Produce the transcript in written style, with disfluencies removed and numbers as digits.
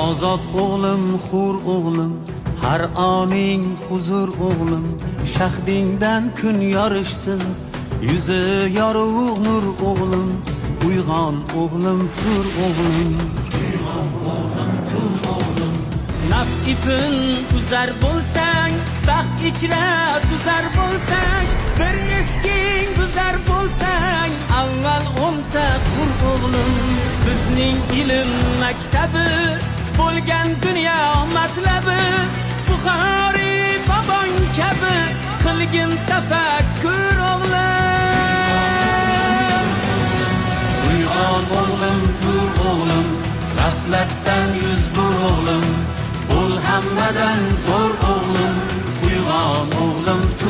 Ozod o'g'lim, hur o'g'lim, har oning huzur o'g'lim. Shahdingdan kun yorishsin, yuzi yorug' nur o'g'lim. Uyg'on o'g'lim, tur o'g'lim. Uyg'on o'g'lim, tur o'g'lim. Nafs ipin uzar bo'lsang, baxt ichra suzar bo'lsang, bir esking buzar bo'lsang, avval 10 ta qur o'g'lim. Bizning ilm maktabi bo'lgan dunyo matlabi, Buxoriy bobong kabi qilgin tafakkur o'g'lim. Uyg'on o'g'lim, tur o'g'lim, g'aflatdan 100 bur o'g'lim. Bo'l hammadan zo'r o'g'lim. Uyg'on o'g'lim, tur.